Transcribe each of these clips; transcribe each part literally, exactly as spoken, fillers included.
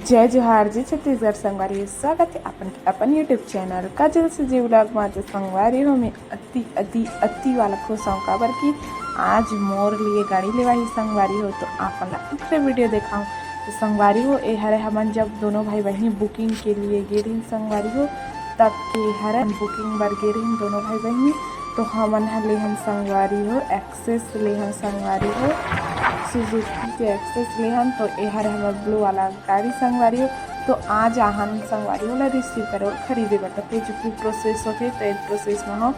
जय जोहार, जय छत्तीसगढ़ संगवारी हो, स्वागत हे अपन, अपन YouTube चैनल काजल से जी vlog मा। तो संगवारी हो, मैं अति, अति, अति वाला खुश हूँ, काबर कि आज मोर लिए गाड़ी लेवाही संगवारी हो, तो आप मन ला ओखरे video देखाऊँ। तो संगवारी हो, ए हरे हमन जब दोनों भाई बहिनी booking के लिए गे रहिन संगवारी हो, तब के हरे booking बर गे रहिन दोनों भाई बहिनी। तो हमन ह लेहन संगवारी हो Access, लेहन संगवारी हो Suzuki के Access लेहन। तो ए हरे हमर blue वाला गाड़ी संगवारी हो। तो आज आहन संगवारी हो ला receive करे अउ खरीदे बर। तो चूंकि process होथे, तो ए process में हो,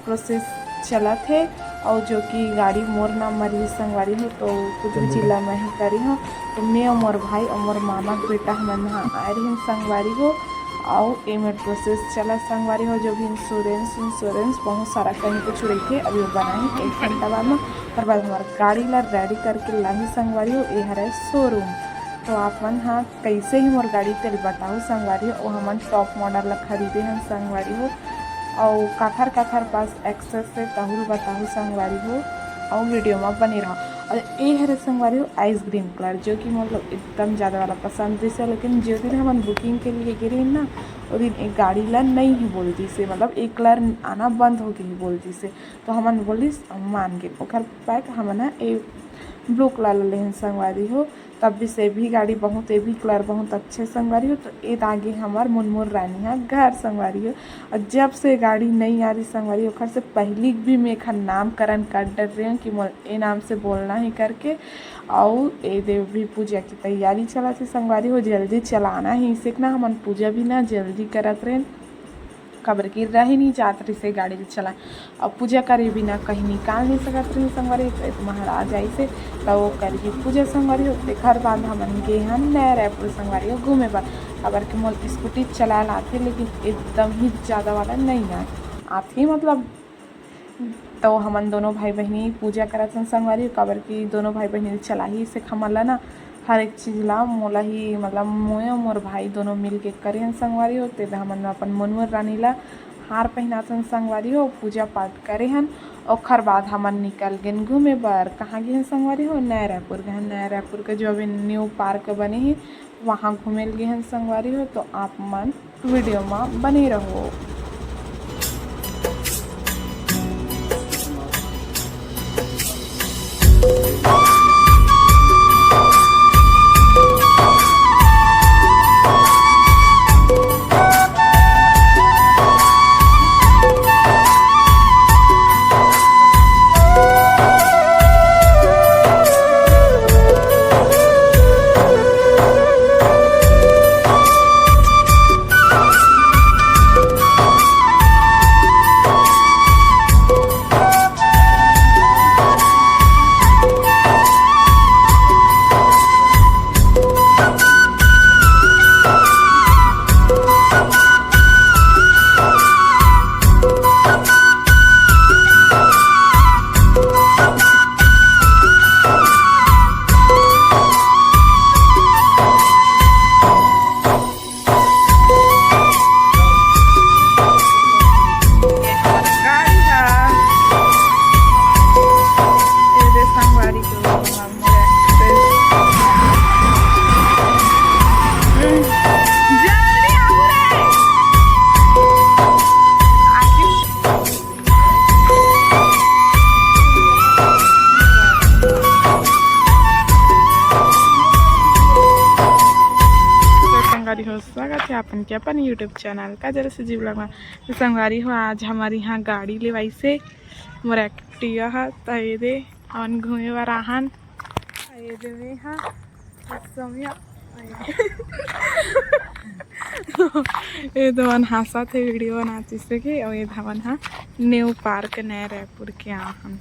process चलत हे, अउ जो कि गाड़ी मोर नाम म रहिस संगवारी हो, तो कुदरी जिला में ही करिन हो। तो मैं अउ मोर भाई अउ मोर मामा के बेटा हमन ह आए रहिन संगवारी हो, अउ एमेर process चलत संगवारी हो। जो भी insurance, insurance बहुत सारा कहीं कुछ रहिथे, अभी वो बनाही एक घंटा बाद में। ओकर बाद हमर गाड़ी ला ready करके लाही संगवारी हो। ए हरे showroom, तो आप मन ह कइसे ही मोर गाड़ी तेल बताहू संगवारी हो, हमन top model ला खरीदे हन संगवारी हो, अउ काखर काखर पास Access हे तहू ल बताहू संगवारी हो, अउ video मा बने रहो। अउ ए हरे संगवारी हो ice cream colour, जो कि मोला एकदम ज्यादा वाला पसंद रहिस हे, लेकिन जो दिन हमन booking के लिए गे रहिन ना, ओ दिन एक गाड़ी ला नई ही बोल दिस हे, मतलब एक colour आना बंद हो गे ही बोल दिस हे, तो हमन बोलिस मान गे, ओकर बाद हमन ह ए blue colour ला लेहन संगवारी हो। तब भी से भी गाड़ी बहुत, ए भी colour बहुत अच्छे संगवारी हो। तो ए दागे हमर मुनमुन रानी ह घर संगवारी हो। अउ जब से गाड़ी नई आ रही संगवारी, ओखर से पहली भी मैं एखर नामकरण कर डर रही हूँ कि मोला ए नाम से बोलना ही करके। अउ ए दे भी पूजा की तैयारी चलत हे संगवारी हो, जल्दी चलाना ही, इसे ना हमन पूजा भी ना जल्दी करत रहेन। काबर कि रहे नहीं जात रहिसे गाड़ी ल चलाए, अउ पूजा करे बिना कहीं निकाल नहीं सकत रही संगवारी। तो एक महाराज आइसे, तो वो करके पूजा संगवारी हो। तेखर बाद हमन गे हन नया रायपुर संगवारी हो घूमे बर, काबर कि मोला स्कूटी चलाए ला आथे, लेकिन एकदम ही ज्यादा वाला नहीं आए आथे, मतलब। तो हमन दोनों भाई बहिनी पूजा करत हन संगवारी हो, काबर कि दोनों भाई बहिनी चलाही से हमन ला ना हर एक चीज ला मोला ही, मतलब, मोय अउ मोर भाई दोनों मिल के करे हन संगवारी हो। तेदे हमन अपन मुनमुन रानी ला हार पहिनात हन संगवारी हो, पूजा पाठ करे हन। ओखर बाद हमन निकल गेन घूमे बर। कहाँ गे हन संगवारी हो? नया रायपुर गे हन। नया रायपुर के जो अभी new park बने हे, वहाँ घूमे ल गे हन संगवारी हो। तो आप मन video मा बने रहो। तो संगवारी हो, स्वागत हे आपन के अपन YouTube चैनल काजल से जी vlog मा। तो संगवारी हो, आज हमर इहाँ गाड़ी लेवाइसे, मोर Activa हा, त ये दे हमन घूमे बर आहन। ये दे में हा, सौम्या। ये दे मन हांसत हे, video बनात हे कि, अउ ये दे हमन हा new park नया रायपुर के आहन।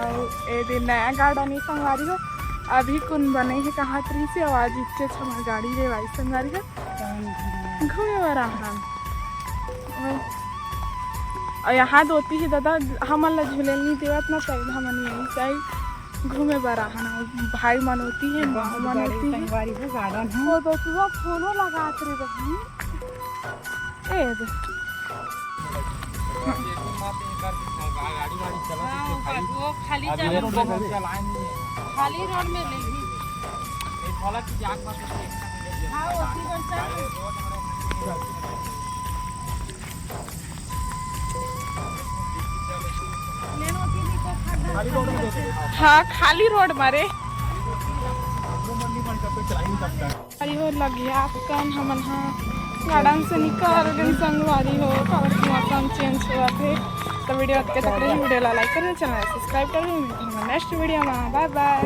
अउ ए दे नया गार्डन हे संगवारी हो, अभी कुन बने हे कहात रहिस हे, अउ आज इच्चे छ हमर गाड़ी रे भाई संगवारी हो, घूमे बर आहन। अउ यहाँ दे ओती हे दादा, हमन ला झूले नहीं देवत ना, तब हमन यही साइड घूमे बर आहन। भाई मन ओती हे, माँ मन ओती हे। संगवारी हो, गार्डन हे। वो दे तू फूलो लगात रे बहिनी। ए दे। वो खाली जगह में, खाली रोड में ले ली। हाँ, ओती बन चल। हाँ, खाली रोड मारे। अरे हो लगिया कन हमन हा गार्डन से निकल गए संगवारी हो, काबर कि मौसम चेंज हुआ थे। तो वीडियो अतके तक रही, वीडियो ला लाइक करें, चैनल सब्सक्राइब करें, मिलते हैं नेक्स्ट वीडियो में। बाय बाय।